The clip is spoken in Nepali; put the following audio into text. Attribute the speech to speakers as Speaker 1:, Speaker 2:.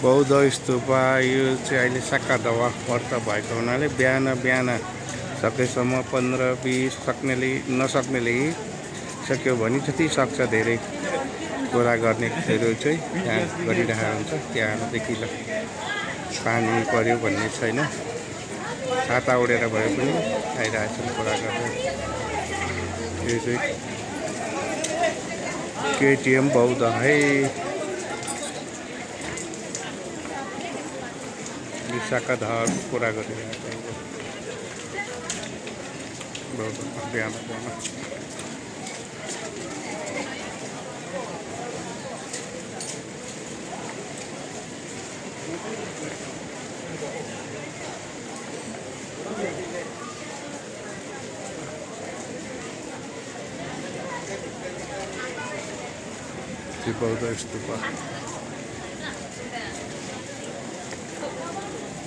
Speaker 1: बौद्ध स्तूप यो चाहिँ अहिले साकादवा व्रत भएको हुनाले बिहान बिहान सकेसम्म 15-20 नसक्नेले सक्यो भने जति सक्छ धेरै कुरा गर्नेहरू चाहिँ त्यहाँ गरिरहेको हुन्छ। त्यहाँदेखि पानी पर्यो भन्ने छैन, छाता उडेर भए पनि आइरहेछन् कुरा गर्दै। यो चाहिँ केटिएम बौद्ध है, विशाखाधार कुरा गरिरहेको बौद्ध बिहान बिहान। बौद्ध स्तूप